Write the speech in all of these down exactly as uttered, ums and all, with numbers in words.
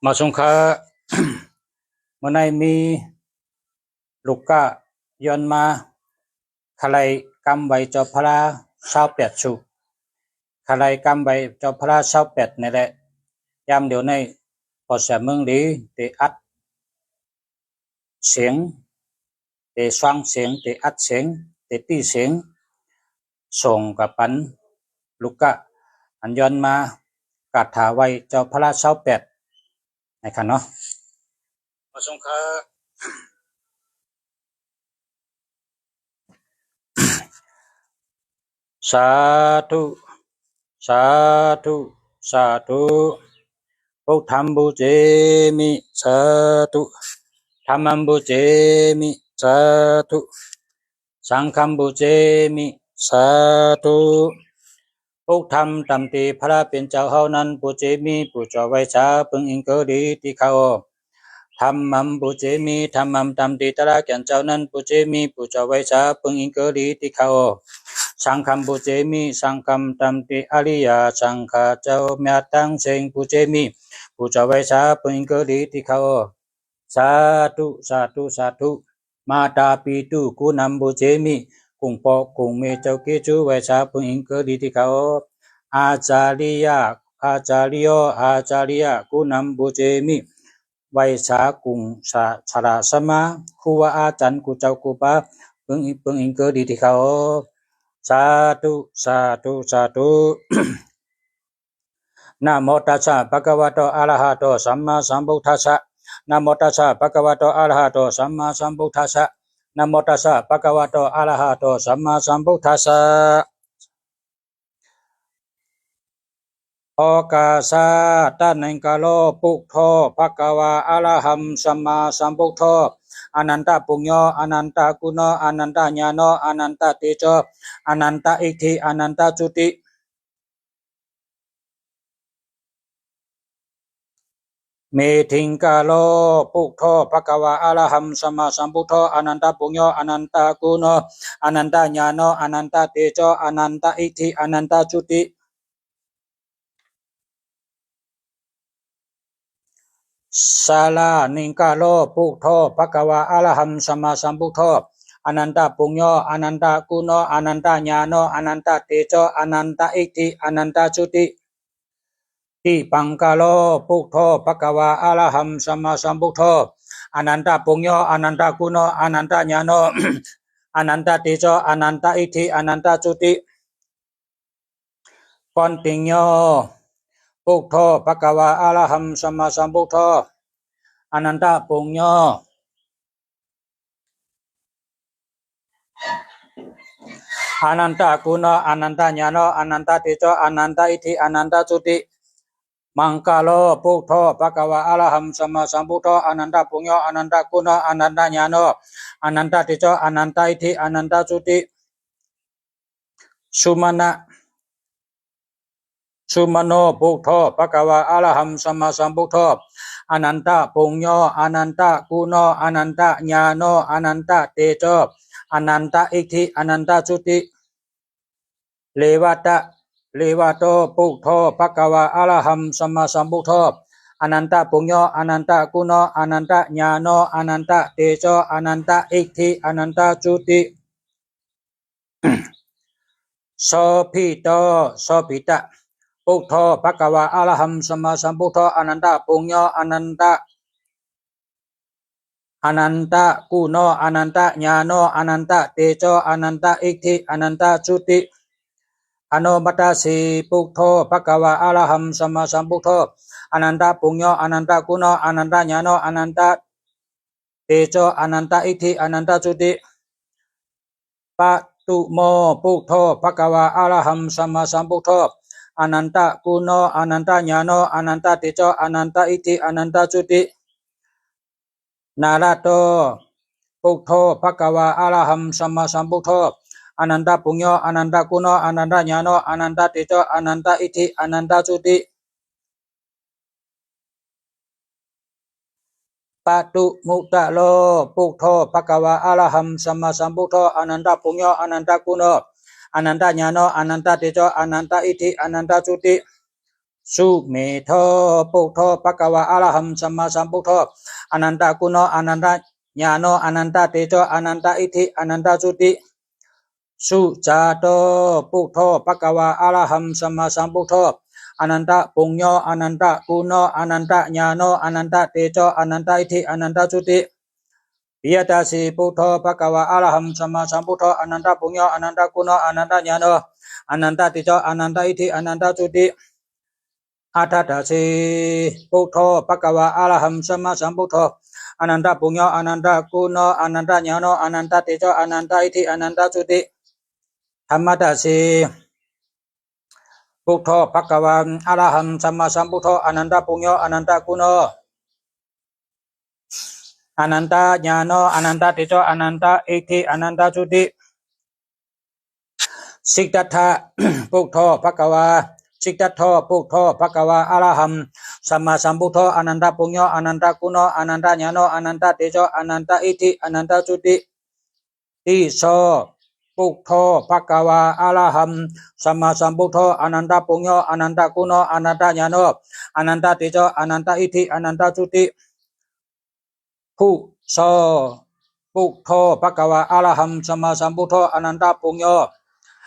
Mā sum kha, mā nai mī luk kha yon mā, kha lai kam vai caw phara saw pet su, kha lai kam vai caw phara saw pet nai leh, yam diew nai, paw sia mung li, te at sing, te suang sing, te at sing, te ti sing, song kha pan luk kha, an yon mā, kha tha vai caw phara saw pet nai kha no. Mā sum kha. Sādhu, sādhu, sādhu. Buddhaṃ pūjemi, sādhu. Dhammaṃ pūjemi, sādhu. Saṅghaṃ pūjemi, sādhu. Buddhaṃ ตามที่พระผู้เป็นเจ้าเฮานั้น pūjemi ผู้เจ้าไหว้สา เพิ่งอิงเกอหลีที่เขา Dhammaṃ pūjemi, ธรรมะ ตามที่ตระกูลเจ้านั้น pūjemi ผู้เจ้าไหว้สา เพิ่งอิงเกอหลีที่เขา Saṅghaṃ pūjemi, สังฆะ ตามที่อริยสังฆะเจ้าแม่ทั้งเซ็ง pūjemi ผู้เจ้าไหว้สา เพิ่งอิงเกอหลีที่เขา Sādhu, sādhu, sādhu. Mātāpituguṇaṃ pūjemi, คุณพ่อคุณแม่เจ้าเกจูไหว้สา เพิ่งอิงเกอหลีที่เขา Ācariya, ācariyo, ācariyaguṇaṃ pūjemi, ไหว้สาคุณศาสดาสมมา ครูบาอาจารย์ คุณเจ้าคุณป้า เพิ่งอิง เพิ่งอิงเกอหลีที่เขา Sādhu, sādhu, sādhu. Namo tassa bhagavato arahato sammāsambuddhassa. Namo tassa bhagavato arahato sammāsambuddhassa. Namo tassa bhagavato arahato sammāsambuddhassa. Okāsa taṇhaṅkaro buddho bhagavā arahaṃ sammāsambuddho. Anantapuñño anantaguṇo anantañāṇo anantatejo anantaiddhi anantajuti. Metthiṅkaro buddho bhagavā arahaṃ sammāsambuddho anantapuñño anantaguṇo anantañāṇo anantatejo anantaiddhi anantajuti. Sāraṇiṅkaro buddho bhagavā arahaṃ sammāsambuddho anantapuñño anantaguṇo anantañāṇo anantatejo anantaiddhi anantajuti. Dīpaṅkaro buddho bhagavā arahaṃ sammāsambuddho anantapuñño anantaguṇo anantañāṇo anantatejo anantaiddhi anantajuti. Koṇḍañño buddho bhagavā arahaṃ sammāsambuddho anantapuñño anantaguṇo anantañāṇo anantatejo anantaiddhi anantajuti. Maṅgalo buddho bhagavā arahaṃ sammāsambuddho anantapuñño anantaguṇo anantañāṇo anantatejo anantaiddhi anantajuti. Sumana Sumano buddho bhagavā arahaṃ sammāsambuddho anantapuñño anantaguṇo anantañāṇo anantatejo anantaiddhi anantajuti. Revata Revato buddho bhagavā arahaṃ sammāsambuddho anantapuñño anantaguṇo anantañāṇo anantatejo anantaiddhi anantajuti. Sobhito Sobhita buddho bhagavā arahaṃ sammāsambuddho anantapuñño ananta anantaguṇo anantañāṇo anantatejo anantaiddhi anantajuti. Anupassī buddho bhagavā arahaṃ sammāsambuddho anantapuñño anantaguṇo anantañāṇo anantatejo anantaiddhi anantajuti. Pādumo buddho bhagavā arahaṃ sammāsambuddho anantaguṇo anantañāṇo anantatejo anantaiddhi anantajuti. Nārado buddho bhagavā arahaṃ sammāsambuddho anantapuñño anantaguṇo anantañāṇo anantatejo anantaiddhi anantajuti. Padumu taro buddho bhagavā arahaṃ sammāsambuddho anantapuñño anantaguṇo anantañāṇo anantatejo anantaiddhi anantajuti. Sumedho buddho bhagavā arahaṃ sammāsambuddho anantaguṇo anantañāṇo anantatejo anantaiddhi anantajuti. Sujāto buddho bhagavā arahaṃ sammāsambuddho anantapuñño anantaguṇo anantañāṇo anantatejo anantaiddhi anantajuti. Piyadasi buddho bhagavā arahaṃ sammāsambuddho anantapuñño anantaguṇo anantañāṇo anantatejo anantaiddhi anantajuti. Aṭṭhadasi buddho bhagavā arahaṃ sammāsambuddho anantapuñño anantaguṇo anantañāṇo anantatejo anantaiddhi anantajuti. Dhammadasi buddho bhagavā arahaṃ sammāsambuddho anantapuñño anantaguṇo anantañāṇo anantatejo anantaiddhi anantajuti. Siddhattha buddho bhagavā Siddhattho buddho bhagavā arahaṃ sammāsambuddho anantapuñño anantaguṇo anantañāṇo anantatejo anantaiddhi anantajuti. Tisso buddho bhagavā arahaṃ sammāsambuddho anantapuñño anantaguṇo anantañāṇo anantatejo anantaiddhi anantajuti. Phusso buddho bhagavā arahaṃ sammāsambuddho anantapuñño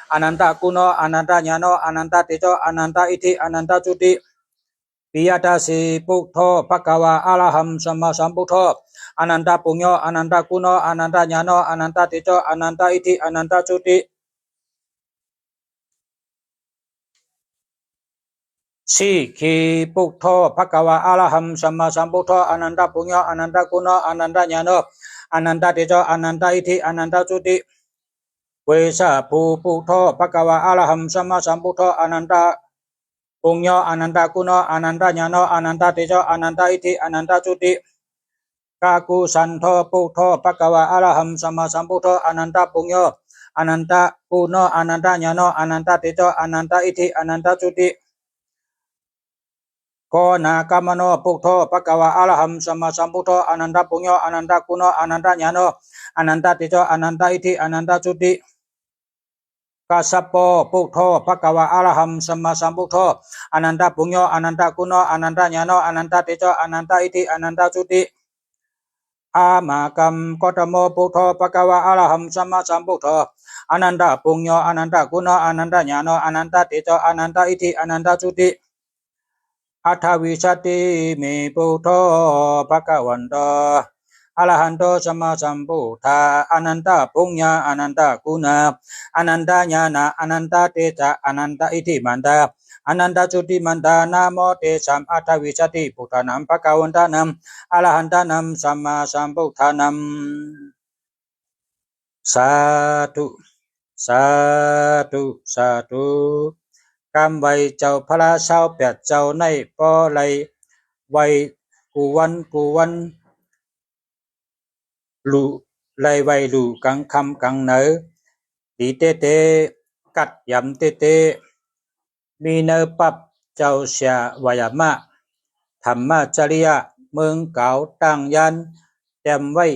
anantaguṇo anantañāṇo anantatejo anantaiddhi anantajuti. Piyadasi buddho bhagavā arahaṃ sammāsambuddho anantapuñño anantaguṇo anantañāṇo anantatejo anantaiddhi anantajuti. Sikhī buddho bhagavā arahaṃ sammāsambuddho anantapuñño anantaguṇo anantañāṇo anantatejo anantaiddhi anantajuti. Vessabhū buddho bhagavā arahaṃ sammāsambuddho anantapuñño anantaguṇo anantañāṇo anantatejo anantaiddhi anantajuti. Kakusandho buddho bhagavā arahaṃ sammāsambuddho anantapuñño anantaguṇo anantañāṇo anantatejo anantaiddhi anantajuti. Koṇāgamano buddho bhagavā arahaṃ sammāsambuddho anantapuñño anantaguṇo anantañāṇo anantatejo anantaiddhi anantajuti. Kassapo buddho bhagavā arahaṃ sammāsambuddho anantapuñño anantaguṇo anantañāṇo anantatejo anantaiddhi anantajuti. Amākaṃ gotamo buddho bhagavā arahaṃ sammāsambuddho anantapuñño anantaguṇo anantañāṇo anantatejo anantaiddhi anantajuti. Aṭṭhavīsatime buddho bhagavanto arahanto sammāsambuddhā anantapuññā anantaguṇā anantañāṇā anantateja anantaiddhimantā anantajutimantānamo tesaṃ aṭṭhavīsatibuddhānaṃ bhagavantānaṃ arahantānaṃ sammāsambuddhānaṃ. Sādhu, sādhu, sādhu. กำไว้เจ้าพรรษาซาวแปดเจ้าในบ่ไหลไหว้กู้วันกู้วัน လူ ไหลไหว้လူ กลางค่ำกลางเนิด ดีเต๊ะๆ กัดยำเต๊ะๆ มีเนิดปั๊บเจ้าเสียไหว้อะมะ ธรรมจริยา เมืองเก๋าตั้งยาน เตรียมไว้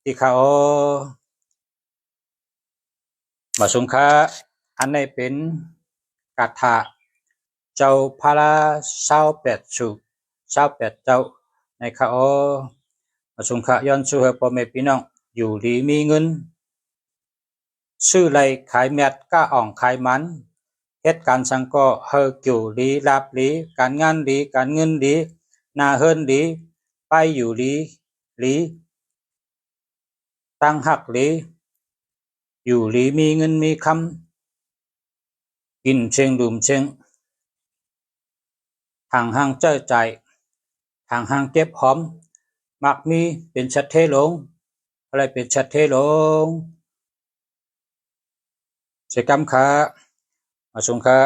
ติขะออ มาสุงคะ อันนี้เป็นคาถาเจ้าพรรษาซาวแปดสุ ซาวแปดเจ้าในขะออ มาสุงคะ ย้อนสู้ให้พ่อแม่พี่น้อง อยู่ดีมีเงิน ซื้อไร่ขายเม็ด กล้าอ่องขายมัน เฮ็ดการสังก็ให้เกี่ยวดี ลาบดี การงานดี การเงินดี หน้าเฮือนดี ไปอยู่ดี ดี ตั้งฮักดี อยู่ดีมีเงินมีคำ กินเซ็งดื่มเซ็ง ห่างๆ ใจ๊จ่าย ห่างๆ เก็บหอม มักมีเป็นเศรษฐีหลง อะไรเป็นเศรษฐีหลง เสกกรรมค่ะ มาสุงคะ